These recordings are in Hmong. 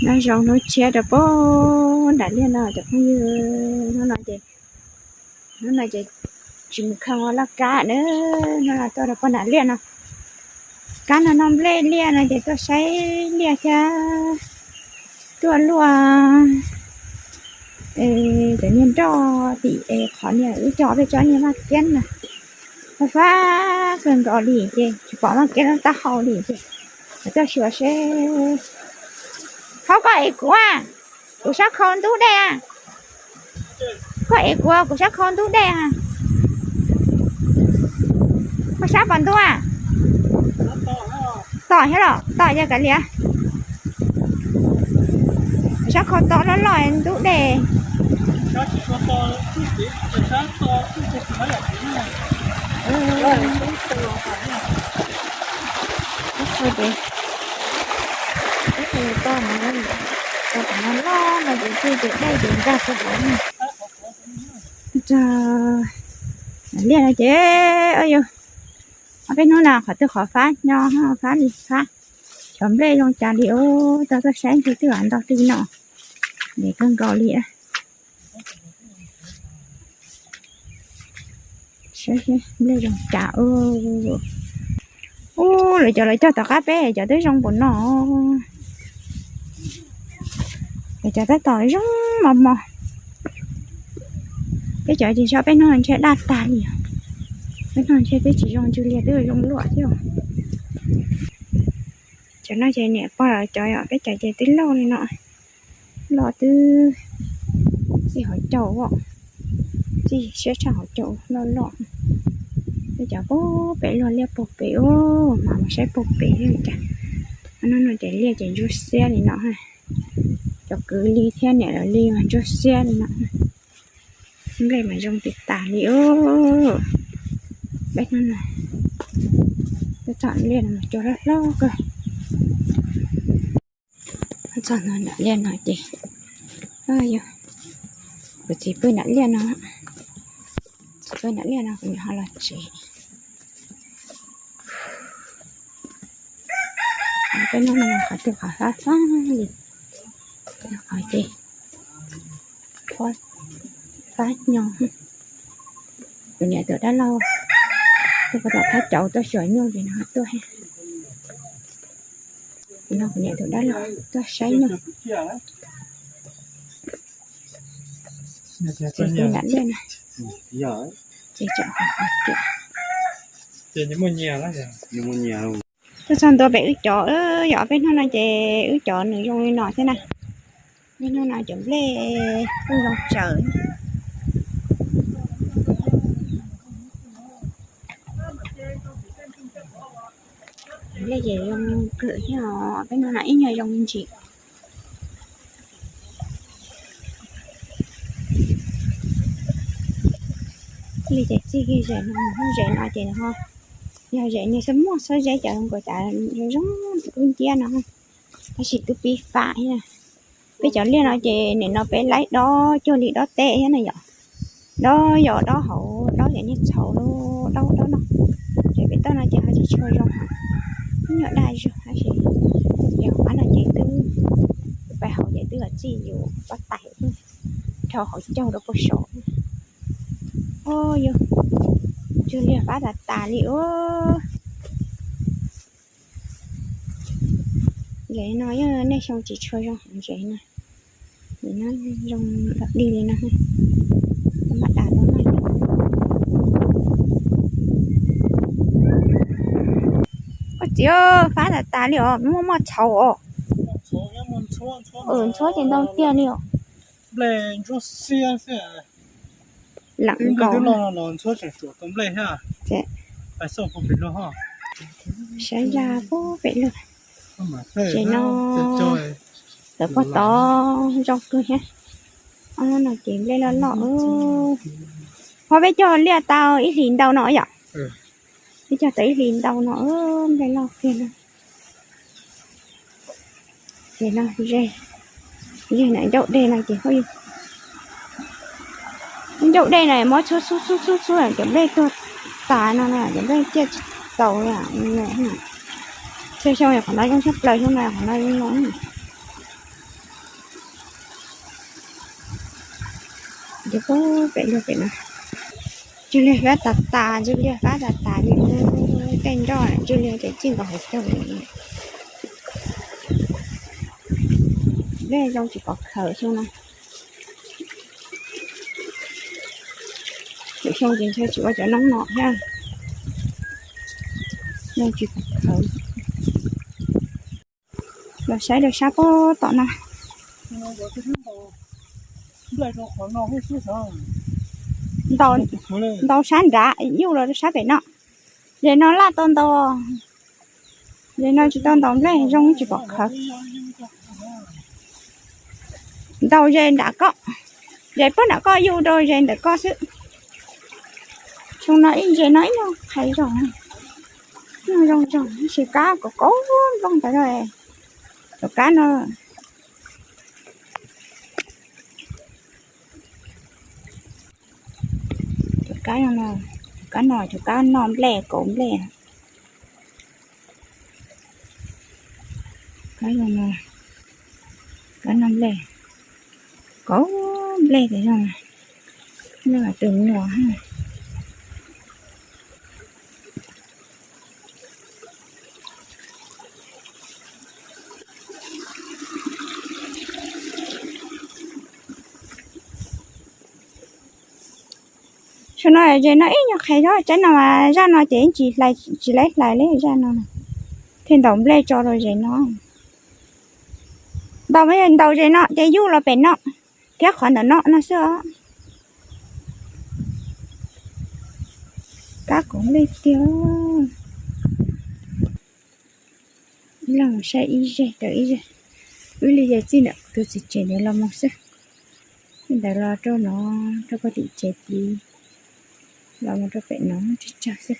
Noj zoo hnub tshiab rau pem nram liaj no cov phooj ywg. Hnub no ces, hnub no ces tsis mus khaws laj kab na, hnub no tuaj rau pem nram liaj no. Kab no noj nplej liaj no ces tuaj saib liaj thiab tuaj luaj cov niag nroj tim es qhov niag wb cog peb tsob niag vaj kiab na. Fab fab kawg nkaus li ces tsis pom vaj kiab lub taub hau li ces kuv tuaj xyuas seb. Hov koj ev kuv a, kuv sab khau ntub dej a. Koj ev kuv, kuv sab khau ntub dej a. Koj sab pom ntuj a? Tom thiab los tom yog kav liam. Kuv sab khau tom loj loj ntub dej. Loj no ces tij ces dej ces nkag rau hauv. Liaj no ces, yog, peb hnub no qhov twg qhov fab nyo, fab li fab. Cov nplej zoo cas li os, tau tuaj saib ntshe twb ntau twg no. Ntev kawg nkaus li. Saib nplej zoo cas. Ub, lawv cov lawv cog tom qab peb cov twb zoo npaum no. Lawv cov tab tom zoo mos mos. Peb cov ces so peb hnub ntshe daj tag li. Peb hnub ntshe twb tsis zoo ntsws li, twb zoo luaj thiab. Cov no ces niam pog lawv cov, yog peb cov ces twb loj li no. Loj twb txij hauv caug, txij siab tshaj hauv caug loj loj. Peb cov puag pem luaj liaj puag pem ub, mas mus saib puag pem li cas. Hnub no ces liaj ces ntsuab xiab li no. Cov kwv li thiab niam lawv li mas ntsuab xiab li no. Nplej mas zoo tiag tas li os. Peb hnub no tuaj txog liaj no mas cua hlob hlob kawg. Txog no nram liaj no ces, yog, kuv txiv pw nram liaj no, txiv pw nram liaj no kuv niam ho los tsev. Peb hnub no qhov twg qhov fab fab li, qhov ces fab nyo. Kuv niam tus dab laug tuaj puag tom thab cauv tuaj xyuas nyuj ces nws tuaj. No kuv niam tus dab laug tuaj saib nyuj. Ces pw nram liaj na. Ces tseem qhov kiag. Tuaj txog ntua pem wb cov, yog peb hnub no ces wb cov nws zoo li no thiab na. Peb hnub no cov nplej kuj zoo tsawv. Nplej ces zoo kawg thiab os, peb hnub no ib nyuag zoo ntsis. Li ces txij kiag zem no, zem no ces ho yog zem niag xab muaj xob zeb cov zoo nkaus cas zoo zoo dub nciab no, tab sis twb pib fab thiab. Peb cov liaj no ces nim no peb laib dob cuag li dob teb thiab na yom. Dob yos dob hauv dob yam niag txhauv dob dob no. Ces pem toj no ces ho tsis tshua zoo heev, ib nyuag daj zog tab sis ces hauv qab no ces twb, pais hauv ces twb los txij yus pob tais, dhau hauv caug rau puag saud. Ub, yus, ntsuag liag fab tas tas li ub. Zem no yog nej xyoo tsis tshua zoo heev zem no. Zem no zoo dog dig li no. Maj das tau noj. Ua txiv, fab tas tas li os, muaj muaj txhauv os. Ntxhuab ces ntau tiag li os. Lam nkaus. Saib zaj puag pem lug. Ces no lawv puag tod zoo kawg thiab. Ob no ces nplej loj loj. Ho peb cog liaj tau ib hlis ntau no yom. Peb cog tau ib hlis ntau no, nplej loj kiag no. Ces no ze, ze na ncauj dej no ces, ncauj dej no muab txhub txhub txhub txhub cov nplej tuag tas no, cov nplej ciaj tsis txaus li. Xyoo xyoo qhov no zoo tshaj plaws, xyoo no qhov no zoo no. Ces pem luag pem no, ntsuj liag fab tas tas, ntsuj liag fab tas tas li, tej nroj ntsuj liag ces cig nkaus hauv caug li. Nplej zoo tsis pom khawv xyoo no. Lwm xyoo ces ntshe tsis ua cov noob no thiab. Zoo tsis pom khawv. Los saib rau sab pob tom no. Ntaus sab nrad yuj los rau sab pem no. Zem no laj tau ntaus, zem no tsis tau ntaus nplej zoo tsis pom khawv. Ntaus zem nram koj, zem puag nram koj yuj rau zem ntawm koj xwb. Xyoo no ib zem no ib nyuag qhais zog, ib nyuag zoo zog, tab sis kab kaum kaub nplooj ntawd, cov kab no. Cov kab no, cov kab no, cov kab noj nplej kauv nplej. Kab no, kab noj nplej, kauv nplej tiag, noj tus nyuam. Xyoo no zem no ib nyuag qhais zog, tsaib no mas zaj no ces tsis hlais, tsis laib hlais li zaj no. Thiaj ntaus nplej tso rau zem no. Ntaus, ntaus zem no ces yuj los pem no thiab qhov ntawm no no xwb os. Kab kauv nplej tiag. Ib leeg mus saib ib zeg rau ib zeg. Wb li yog txij ntawm tus txiv tsev ntawd los mus xwb. Txij ntawd los rau no, rau pem tim tsev tid, los mus rau pem no tsawg tsawg xwb.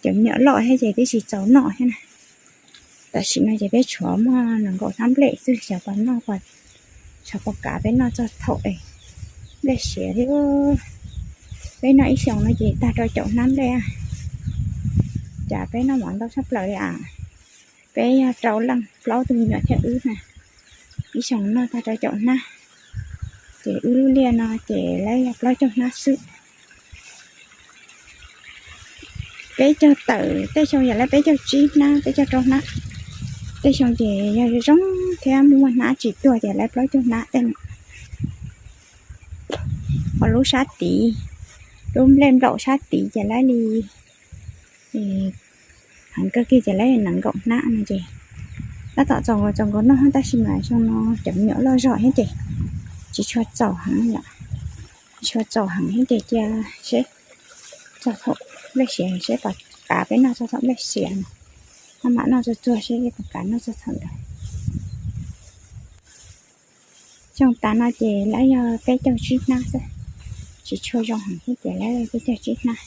Cov me nyuam loj thiab ces twb tsis txaus noj thiab na. Tam sim no ces peb tshuav muaj nees nkaum hnab nplej xwb, xyov puas noj, xyov puas kav peb noj txog thaum es nplej siav thiab. Peb noj ib xyoos no ces tag rau caum hnab nplej. Cas peb noj mov ntau tshaj plaws li as. Peb yog rau leej plaub tug me nyuam thiab wb na, ib xyoos noj tag rau caum hnab. Ces wb lub liaj no ces lawv yog plaub caug hnab xwb. Peb caug tawm, tej xyoo yog lawv peb caug tsib hnab, peb caug rau hnab. Tej xyoo ces yog zoo thiab muaj hnab tsis tuag ces lawv plaub caug hnab tej no. Ho lub sab tid, lub nplej nplaum sab tid ces lawv li heev kawg kiag ces lawv nees nkaum hnab no ces tab tom txaus nkaus txaus nkaus noj tab sis mas xyoo no cov me nyuam loj zog thiab ces tsis tshua txaus heev yom. Tsis tshua txaus heev thiab ces cia seb txog thaum nplej siav seb puas kav peb noj txog thaum nplej siav no. Maj mam noj txuag txuag seb puas kav noj txog thaum ntawd. Xyoo tas no ces lawv yog peb caug tsib hnab xwb, tsis tshua zoo heev thiab ces lawv peb caug tsib hnab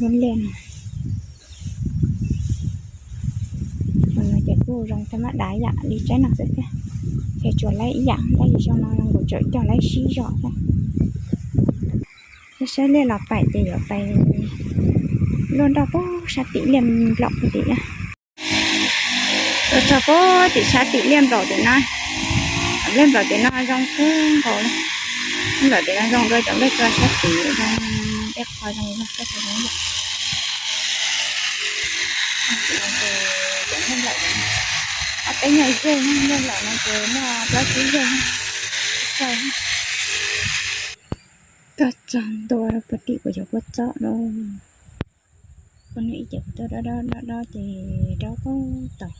lub liaj no. Xyoo no ces kuj zoo tag mab dav yam li tsaib no xwb thiab, ces tsuas lawv ib yam tab sis xyoo no zoo nkaus tseem cog lawv sib zog thiab. Saib liaj los pais ces yuav pais luaj nroj puag sab tim liaj nplaum puag tim na. Tuaj txog puag tim sab tim liaj nplaum tim no. Liaj nplaum tim no zoo kawg nkaus li. Liaj nplaum tim no zoo dua cov nplej tua sab tid zoo, tej qho zoo zog, tej qho zoo yam. Cov liaj nplaum, ob peb nyuag zeg, liaj nplaum no ces muaj plaub tsib zeg. Tuaj txog ntua rau puag tim kuv cov kua txob lawm. Kua no ib ce kuv tuaj dob dob dob dob ces dob puag tom,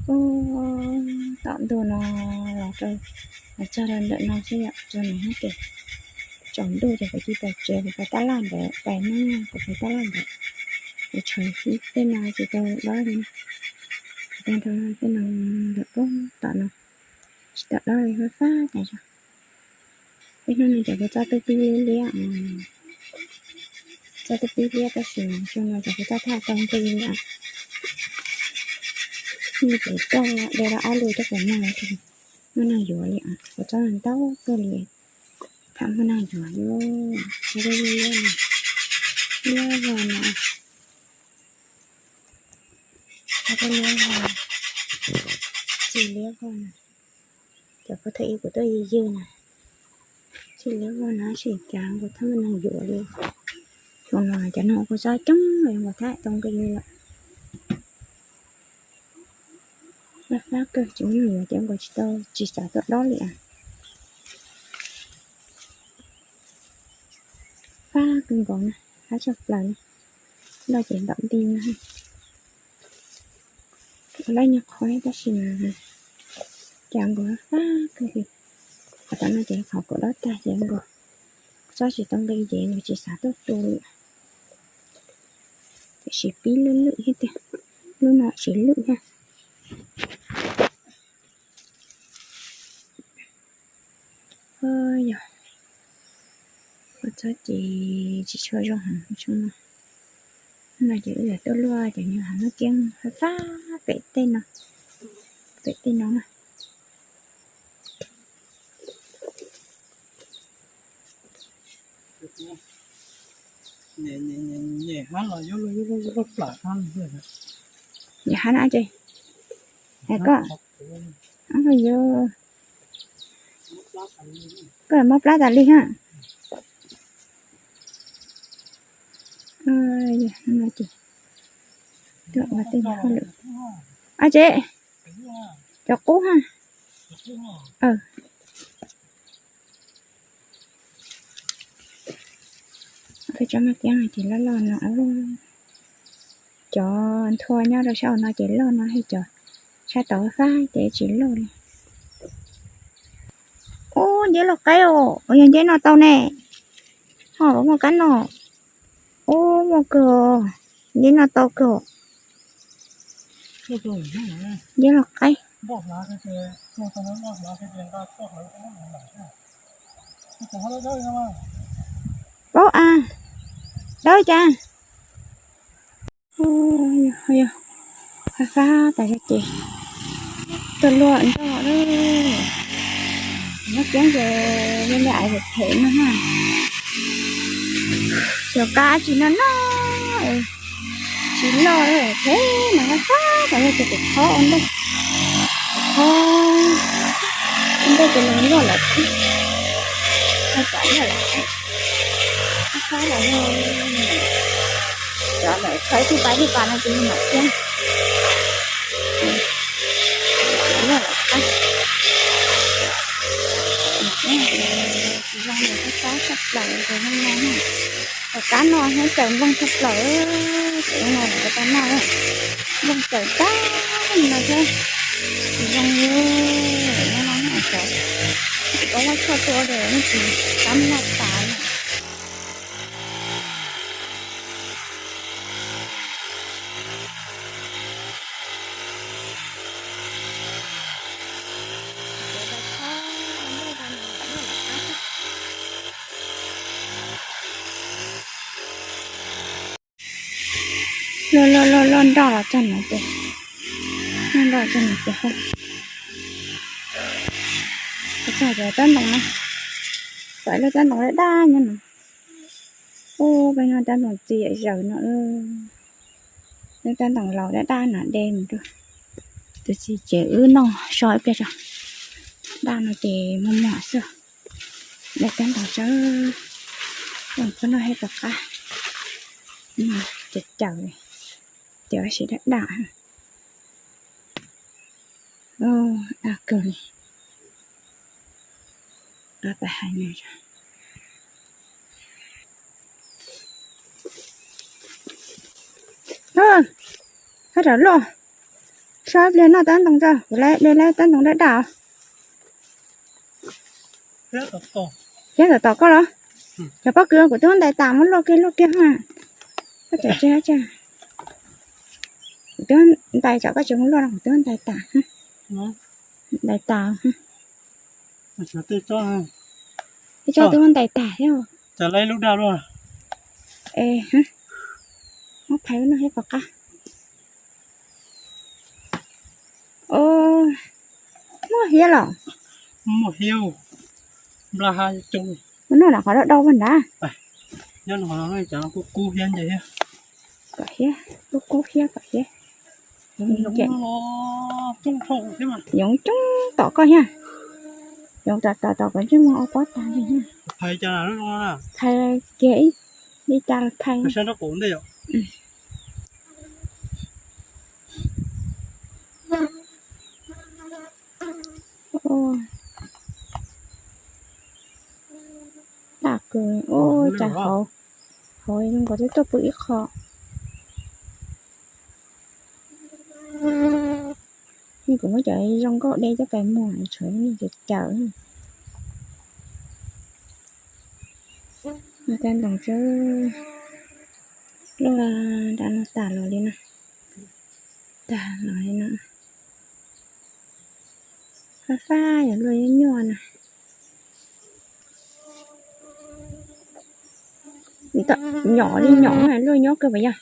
puag tom ntuj no los rau, los txog rau ntawm no xwb yom, txog no ces tsaus ntuj ces kuv cia li pais tsev, kuv pais tab laj ntawd, pais no kuv pais tab laj ntawd. Kuv tshuav xib tej no tsis tau dob li, kuv tau rau tej no lawm puag tom no, tsis tau dob li, fab fab tas zog. Peb hnub no cov kua txob twb pib liab, txob twb pib liab tab sis xyoo no cov kua txob thaj tau nqi li. Hnub no kuv coj de rau ob lub coj pem no, muaj neeg yuav li, kua txob ntau kawg li, tham muaj neeg yuav li. Liab, liab zog no, liab zog, tsis liab zog na. Cov kua thaum ub kuv tuaj ywg ywg na, Cia li ua no sim cas nkaus thab neeg yuav li. Xyoo no cov noog kuj txob coob li nkaus thab tau nqi li lawm. Loj fab kawg, tsis muaj neeg yuav ces nkaus tsis tau, tsis xav tuaj dob li as. Fab kawg nkaus na, fab tshaj plaws li. Loj ces ntom nti no. Ua lawv nyuag qhov tab sis mas cas nkaus fab kawg li. Qhov tom no ces qhov kuv dob tag ces nkaus txob tsis tau nqi ces nkaus tsis xav tuaj tu li. Tiam sis pib lwj lwj thiab tiag, lub no tsis lwj thiab. Yog ua txob ces tsis tshua zoo heev no. No ces wb yuav tuaj luaj ces nws hais muab kiab fab fab pem tej no, pem tej no na. Nyem hab no ces, es koj, koj mob plab tas li ha. Tuaj ua tej no hauj lwm. Ab tsev, cov qub ha. Peb tsob maj kiab no ces loj loj no. Cov nthua nyob rau sab hauv no ces loj no, cov sab tod fab ces tsis loj li. Ub, nceb loj qaib os, yog nceb no tau ne. Ho muaj kab no. Ub, muaj kawg, nceb no tau kawg. Nceb loj qaib. Paub a, dawb cas. Yog, fab tas zog ces tuaj luaj nroj lawm. Muab kiab ces li li ais phem no na. Cov kab tsis no no, tsis loj phem no, fab tas zog ces kuv khob ua ntej, khob ua ntej ces los luaj lawm. Khob tas zog, cov ntawm khob ib tug pas ib tug pas no ces mam kiab. Loj lawm, tsis zoo li kab tshaj plaws zoo no na. Cov kab no nyob tsaws nplooj tshaj plaws, tsaws zoo no lawm tau noj, nplooj tsaws tag no thiab. Tsis zoo li no, cov tsis paub muab tshuaj tua ces tsis kab noj tas li. Loj loj loj loj nroj los txog no ces, nroj txog no ces, txog cov tab ntoos no, txog lub tab ntoos daj daj nyob no. Ub, peb noj tab ntoos txias zaws no, lub tab ntoos laus daj daj no de mus rau tus txiv ces wb noj so ib pliag tso. Daj no ces muag muag xwb. Daj tab ntoos tsawb, peb noj thiab tom qab, caws caws li, ces tab sis daj daj. Daj kawg li. Pab hais nws, haj raws loj, so ib pliag noj tab ntoos tso, kuv de lawm tab ntoos daj daj os. Thiab tom tom koj los? Cov pob kws kuv twb ntais tas, muab luaj kiag luaj kiag ha. Koj tseem tsis, kuv twb ntais tsam koj tsis muab luaj no, kuv twb ntais tas, ntais tas. Ib tsob twb muab ntais tas thiab. Es, muab phais no thiab pom qab. Muaj hiab los? Muaj hiab, nplas ha coob. Mus noj nram qhov dau dau ntag. Nyob no kuj kub hiab nce thiab. Kom hiab, kub kub hiab kom hiab. Yoov coob tom koj thiab. Yoov tom tom tom kom ntsej muag ua pob tag li. Thaiv kiag ib, ib ca los thaiv. Daj kawg, ua cas hauv, hauv zoo nkaus twb tuaj pw ib qho. Kuv muab cov zoo nkauj de coj pais muag tshuav nej caum caum. Mas tag ntoos, luaj nram no tas los li no, tag los li no. Fab fab yog luaj nyuaj nyuaj na. Nyom li nyom luaj nyob kawg puas yog?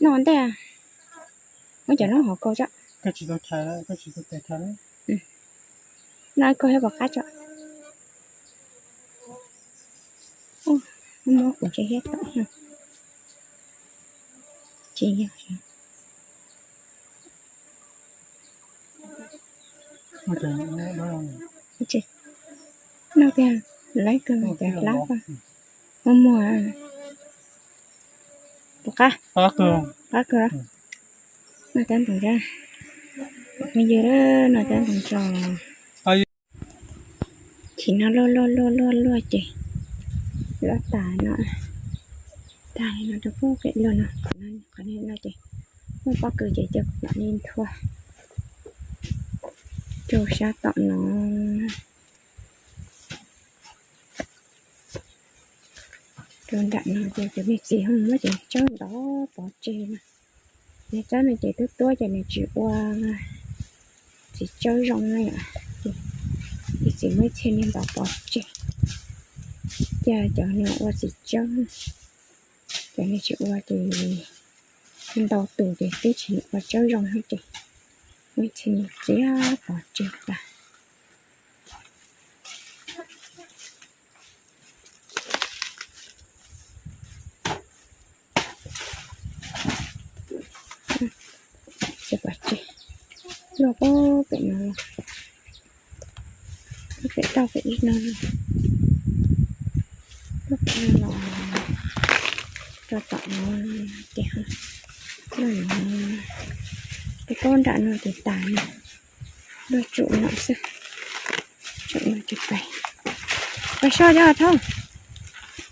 Noj ntej, muab cov noob hauv kaus tso. Noj ib kaug thiab pom qab tso. Muab kuv tse hiab tom, tsis yog. Noj tiag, lawv kawg cov hlab ko. Muaj muag, pom qab, qab kawg. Noj tab ntoos, phooj ywg, noj tab ntoos tso. Chim no luaj luaj luaj luaj luaj ces luaj tas no, tas li no rau pem luaj no, qhov no ces muaj pob kws ces coj kom li nthua rau sab tom no. Rau nram no ces cov me txiv ho muab cov txawb ntov pov tseg no. Cov txawb no ces twb tuab ces nws tsis ua txiv tsawb zoo na yom. Ces txiv muab ib txhia niag ntov pov tseg, ces cov nws ua txiv tsawb, cov nws tsis ua ces ntau tus ces twb tsis ua tsawb zoo thiab ces muab ib txhia niag txiav pov tseg tas. Txiav pov tseg luaj pem no, pem toj pem ib no, luaj pem no los rau tom no ces, luaj no, peb kaub nram no ces tas no, luaj tsum no xwb, tsum no ces pais. Pais soj cov thauj,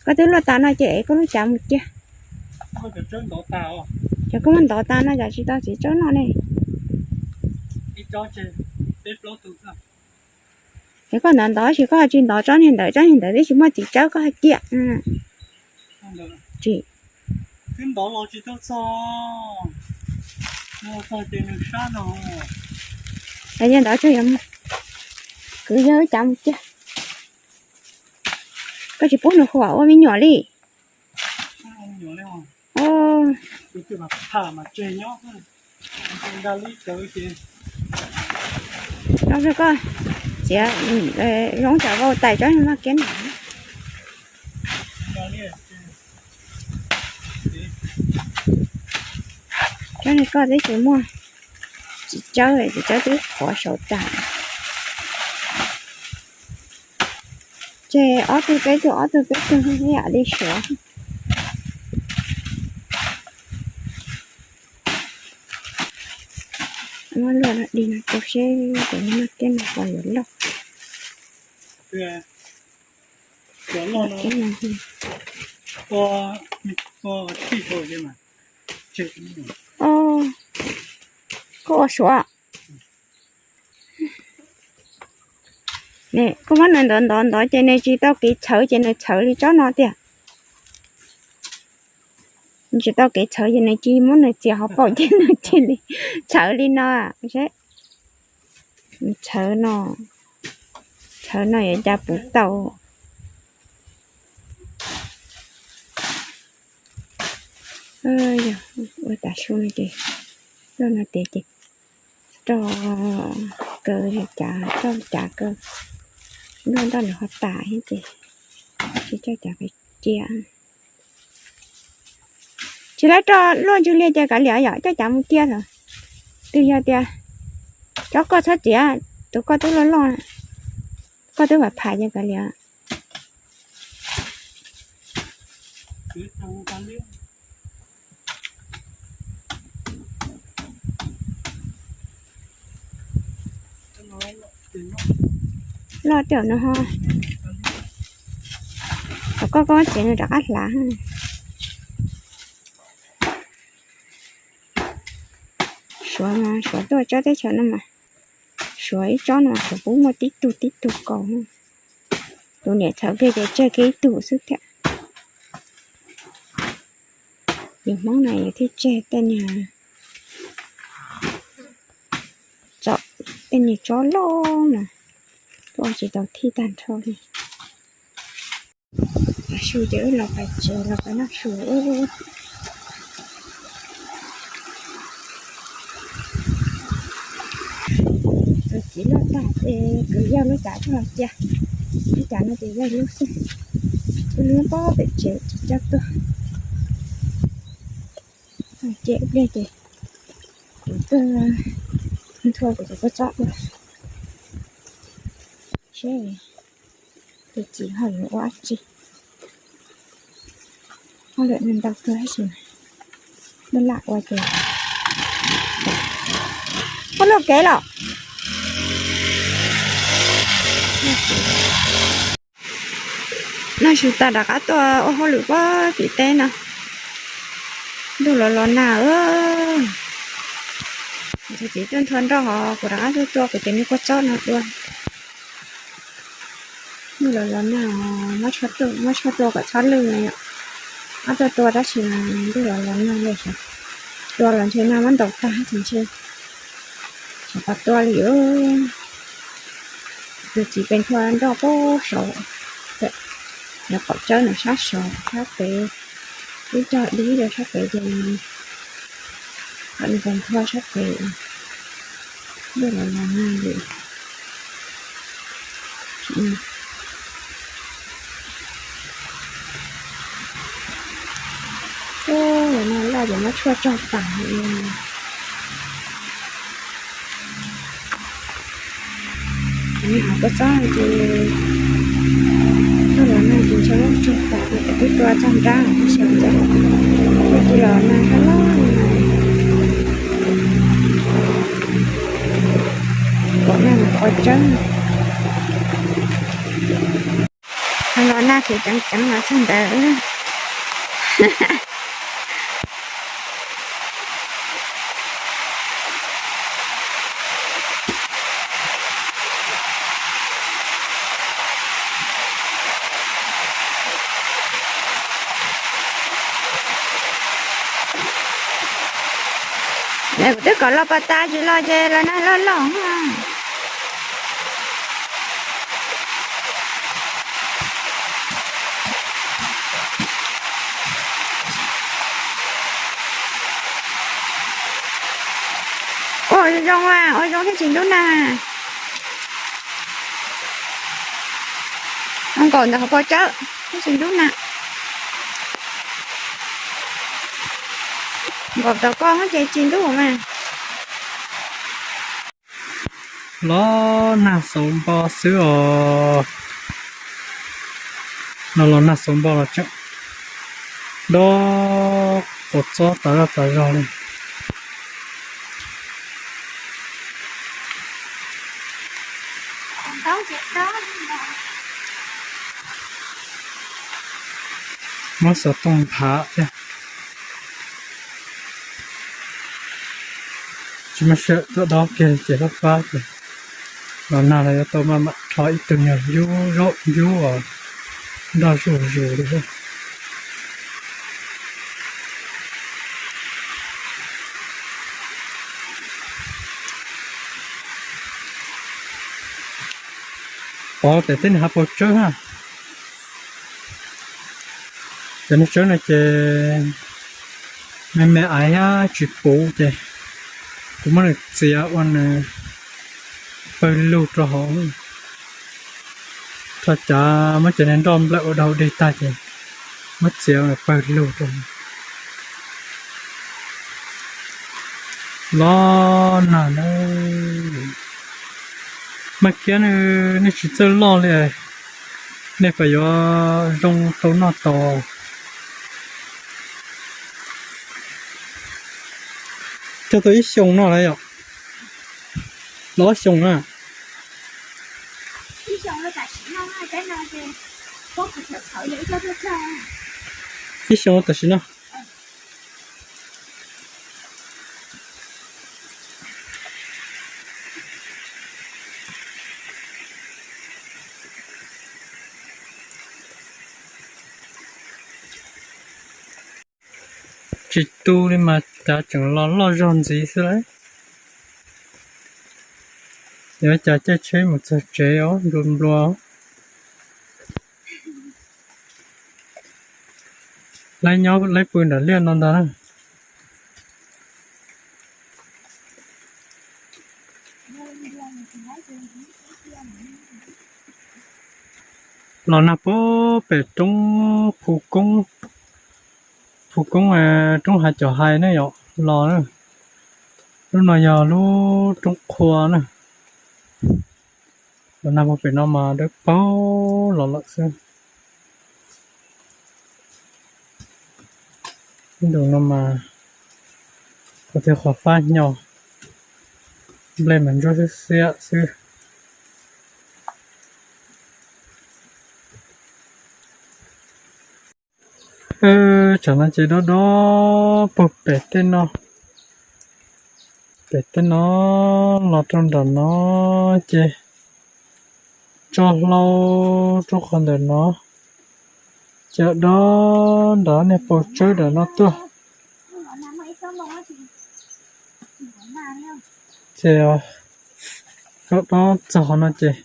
koj twb luaj tas no ces koj lub cav mus cia. Ces koj muab ntov tas no cas tsis tau txiv tsawb noj ne? Ces koj ntov ntov tsis, koj ho tsis ntov tsob niag ntawd, tsob niag ntawd twb tsis muaj txiv tsawb koj ho cia. Tsis, twb ntov los tsis tau txog, txog ces nws sab no. Yog ntawd tsuas yog kwv yog wb cav mus cia. Koj tsis pub nws huam ua me nyuam li. Zoo koj txiav zoo cov vau tais tsob niag maj keb no. Tsob niag koj twb tsis muaj txiv tsawb, txiv tsawb twb qhuav saum tas. Ces ob tug peb tug, ob tug peb tug ib yam li suav. Muab luaj di no rau seb cov niag maj keb no puas yuav loj. Koj ua suav. Koj muab nws ntov ntov ntov ces nws tsis tau kev txhawv ces nws txhawv li tsob no tiag. Nws tsis tau kev txhawv ces nws cia muab nws txiav hauv paus ces nws cia li txhawv li no. Txhawv no, txhawv no yuav cas puv tau. Yog ua tas su no ces, loj no tiav ces roj kaw, cav roj cav kaw, luaj nroj nws ho tas thiab ces tsis coj cav kaw cia. Tsis lawv roj luaj ntswg li ces kav liam yom, coj cav mus cia lawm. Twb yog tias Cov koj txhob txiav, tus koj twb loj loj, koj twb pham pham ces kav liam. Loj tiag no ho. Thaum koj koj txiav nws rov qab hlav. Suav, suav tuaj tsob teb chaws no mas, suav ib tsob no suav kuj muaj tib tug tib tug kaus. Tus niam txhawv kiag ces tseg kiag ib tug xwb thiab. Yus Hmoob na yus thiaj tseg tej niag, tej niag tsob loj mas tuaj tsis tau thij tag nrho li. Tav su ces wb los pais tsev los pais noj su. Tus txiv loj tag ces kwv yawg lub cas tuaj los cia. Lub cas no ces yawg lub xwb. Wb lub pob pem tsev tsis coj tuaj. Ces ib pliag ces kuv tuaj nthua kuv cov kua txob dua seb tus txiv ho yuav ua dab tsi. Hauj lwm ntau kawg tab sis mas laj ua ces, ua luaj kev los. Noj su tas rov qab tuaj ua hauj lwm pob tim teb no. Ntuj los los nag. Tus txiv tuaj nthua nroj hos kuv rov qab tuaj tua kuv cov niag kua txob no dua. Ntuj los los nag, muab tshuaj tua kom txhob lwj no yom. Ob tuaj tua tab sis mas ntuj los los nag li. Tua los ntshe nag muab ntaus tag ces ntshe tsis pom tua li. Tus txiv pes nthua nroj pem saud, nws qaum tsawb nws sab saud sab pem, ib co dib rau sab pem ces nws pes nthua sab pem. Ntuj los los nag li. Ub, no loj ces muab tshuaj tsog tas li. Nws hauv kua txob ces, ntuj los nag ces ntshe muab tshuaj tas li, twb tua txog nrab tab sis ntuj los nag hab loj li. Pom nag mas qhov tseeb. Los nag ces ceev ceev los txog ntawd. Kuv twb kom los pas tas tsis los ces los nag loj loj. Ua zoo, ua zoo thiaj tsis ntub nag. Ua nkaum ntawm qhov pob tsawb thiaj tsis ntub nag. Nkaum tau koj ces tsis ntub mas. Los nag xauv npo xwb os. No los nag xauv npo los tseem dob quav txob tas zoj tas zog li. Muab xov tooj nthav thiab. Tsis muaj sij hawm tuaj dob kiag ces fab fab ces los nag los yuav tau maj mam rho ib tug nyuag yub zaub yub uas nroj zuj zus li xwb. Pov pem teb nws hav pau tsawb na. Cov niag tsawb no ces me me aiv thiab tsis puv ces kuv muab nws txiav ua nws pawg lug rau hauv. Rho cav muab cov niag nroj nplawm ua dau dig tag ces muab txiav ua nws pawg lug rau hauv. Los nag na, mas kiag nej tsis txawj loj li, nej puas yuav zoo tau noj tau? Cog tau ib xyoos no lawm yom? Los ob xyoos na. Ib xyoos tam sim no. Tsis tu li mas cav tseem los loj zog ntxiv xwb lauj. Yuav cas caij tsheb mus txog tsev os, nplua nplua. Laib nyob laib pw nram liaj no ntag na. Los nag puag pem roob Phu Koob, Phu Koob, roob Hav Cov Hais ne yom, los na. Lub no yog lub roob qhua na. Los nag puag pem no mas dawb paug los lawm xwb. Ib ntus no mas qhov twg qhov fab hnyo, nplej mas ntsuab xiab xiab xwb. Tsam no ces dob dob puag pem tej no, pem tej no los rau nram no ces tso hlau rau qhov ntawm no, ces dob nram niag paus tsawb nram no tuaj. Ces dob dob txog qhov no ces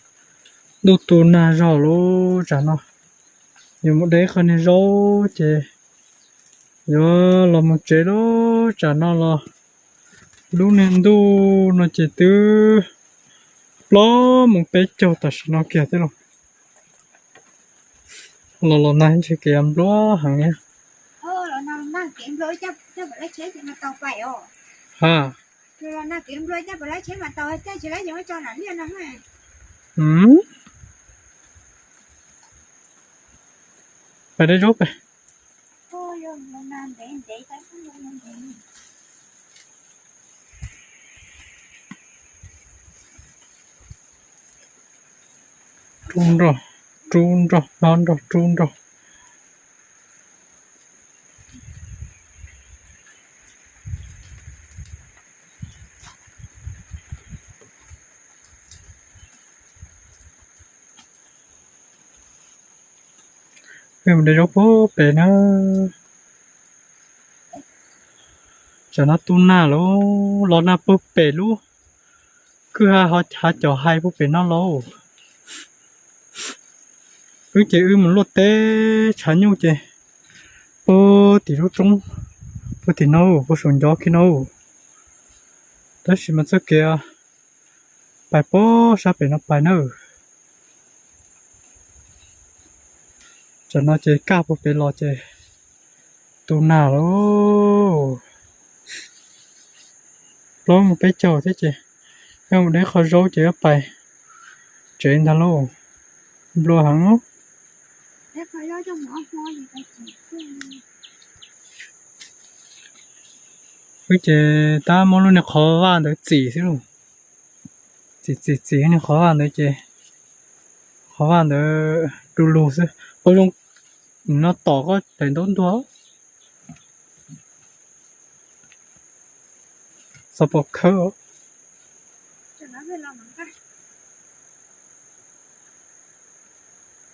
ntuj tu nag zog lub tsam no. Yuav mus de qhov niag zaub ces yuav los mus tsev lub tsam no los. Lub niag ntuj no ces twb plaub moos peb caug tam sim no kiag thiab los. Los los nag ntshe kev nplua heev li. Ha. Pais de zaub pais. Rub nrog, rub nrog, hlob nrog, rub nrog. Mus de zaub puag pem na. Tsam no tu nag lauj, los nag puag pem lub kwj ha hav cov hais puag pem no lauj. Wb ces wb mus luaj teb tshav nyuj ces puag tim lub roob, puag tim no, puag saum ncov kiag no. Tab sis mas txoj kev pais puag sab pem no pais na. Tsam no ces kaj puag pem los ces tu nag lauj. Plaub moos peb caug thiab ces yog mus de qhov zaub ces yuav pais tsev ntag lauj. Nplua heev. Wb ces tab muab lub niag qhov vaj ntawd txim xwb lauj. Txim txim txim niag qhov vaj ntawd ces qhov vaj ntawd du lug xwb. Ua zoo no tom koj daim ntaub ntuag. Xav pom khawb.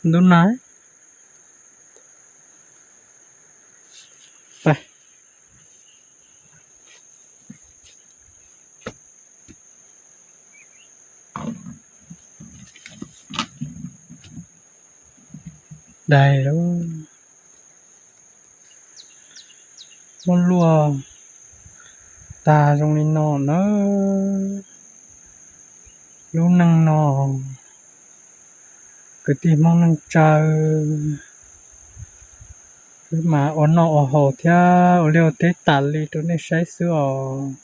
Ntub na. Dai lauj. Muab luaj tag zoo li no na. Lub neej no, kwv tij Hmoob neej tsa, wb mas ua noj ua haus thiab ua liaj ua teb tas li rau nej saib xwb os.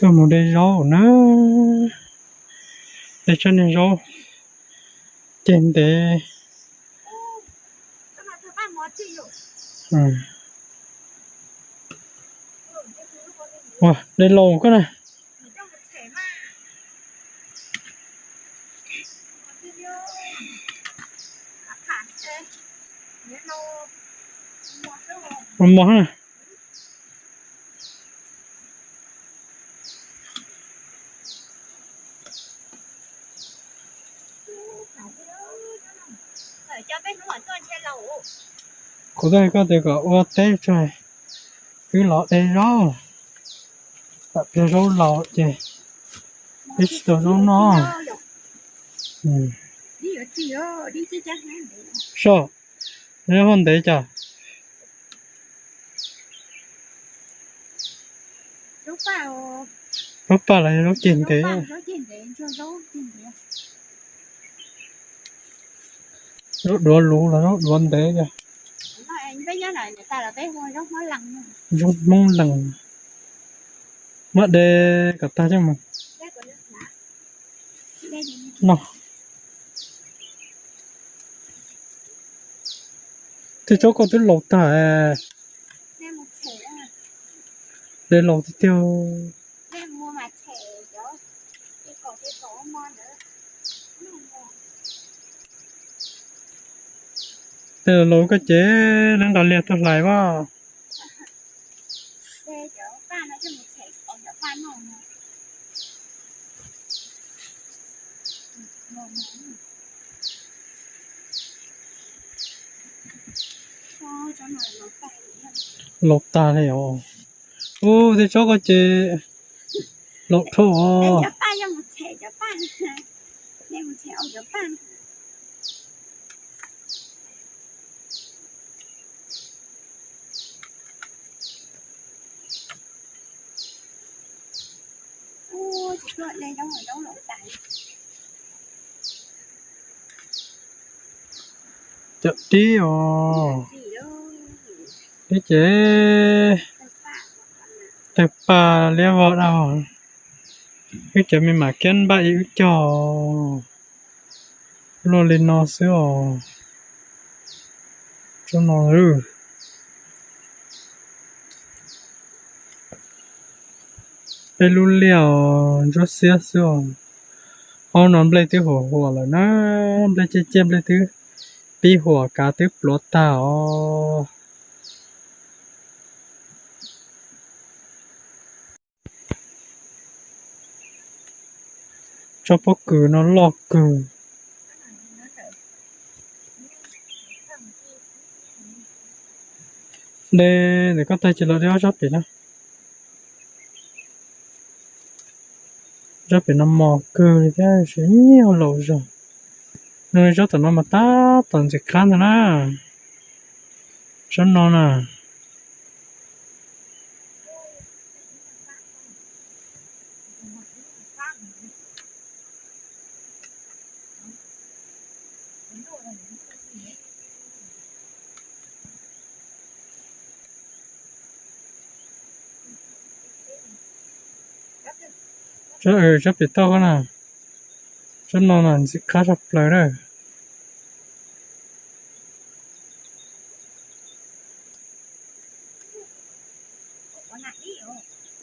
Tuaj mus de zaub na, de tsob niag zaub ceg ntev. Ua, de laus koj na. Ua mos na. Kuv twb hais koj tias kom ua teb tso, wb los de zaub, tam pliag zaub laus ces wb tsis tau zaub noj. Soj, zaub hauj ntev cas? Zaub paj los yog zaub ceg ntev? Zaub duav luv los zaub duav ntev. Zaub Hmoob lees. Muab de kom tag coj mus noj. Tej tsob koj twb laus tag, de laus tiag tiag. Tej laus koj ces lawv nqa liag tuaj hlais vaj. Laus tag li os. Ub, tej tsob koj ces laus dhau os. Cov dib os, dib ces tawg paj liab vog dau. Wb cov me mam kiab npaj ib wb cog luaj li no xwb os. Tsob no, peb lub liaj os, ntsuab xiab xwb os. Ob no nplej twb huam huam lawm na, nplej ciaj ciaj nplej twb pib huam kav twb pluav tag os. Tsob pob kws no loj kawg. De ntawm koj tag ces los de ob tsob pem no. Tsob pem no mos kawg li thiab, nyiaj laus zog. Nws tsob tom no mas tab tom ntxim qab ntag na. Tsob no na. Tsob pem toj ko na, tsob no na ntxim qab tshaj plaws na.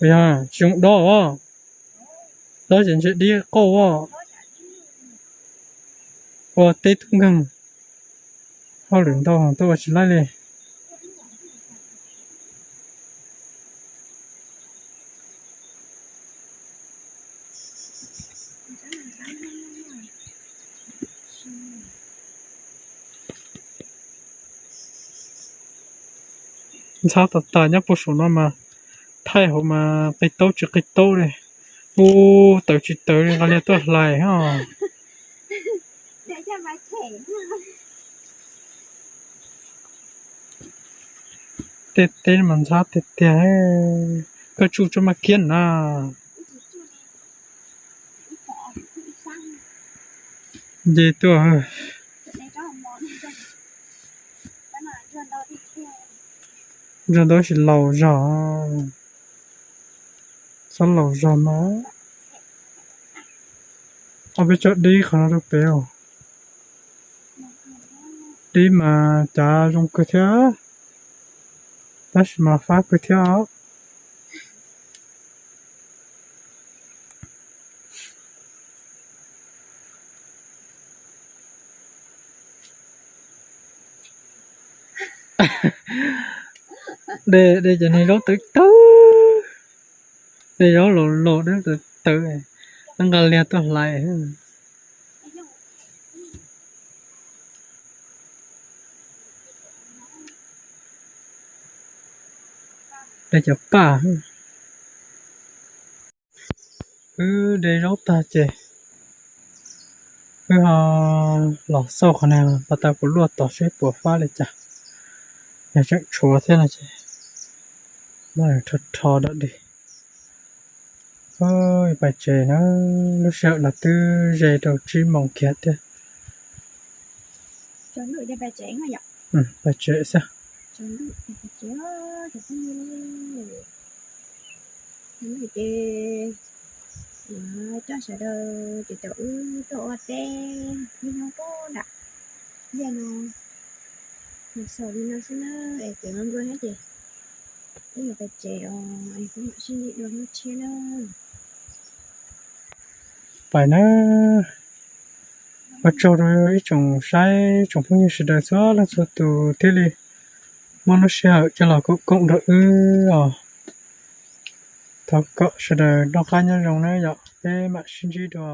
Yog tsis zoo dob os, dob ces ntshe dib qauj os. Ua teb tub nkeeg, hauj lwm ntau tuaj ua tsis laib li. Ntxhab tas tas nyob puag saum no mas thaij hauv mas qi taub tsis qi taub li. Ub, tawv tsis tawv li nqa liag tuaj hlais os. Tej teb mas ntxhab tiag tiag. Koj tsuj tsob maj kiab na. Nce tuaj. Ntsuag ntau tsis laus zog. Txhob laus zog mas. Ob peb tsob dib qhov no rau pem os. Dib mas cav zoo kawg thiab, tab sis mas fab kawg thiab os. De, de cov niag zaub tawv tawv, de zaub laus laus de tawv tawv, nqa liag tuaj hlais. De cov paj. Wb de zaub tag ces wb ho los xauj qhov no pas tas kuv luaj tod seb puas fab li cas. Yog tseem tshuav thiab no ces muab rho rho dog dig. Pais tsev na, lub sij hawm no twb ze rau tsib moos kiag tiag. Pais tsev xwb. Cov sawv daws ces tau wb tuaj ua teb ib hnub puag nram liaj no, xaus li no xwb na, es tseem nplua thiab ces wb yuav pais tsev os, es kuv mam sib ntsib dua hnub tshiab na. Pais na, ua tsaug rau ib tsoom saib tsoom phooj ywg sawv daws txhua leej txhua tus thiaj li muaj lub sij hawm coj los koom koom nrog wb os. Thov kom sawv daws noj qab nyob zoo na yom, peb mam sib ntsib dua.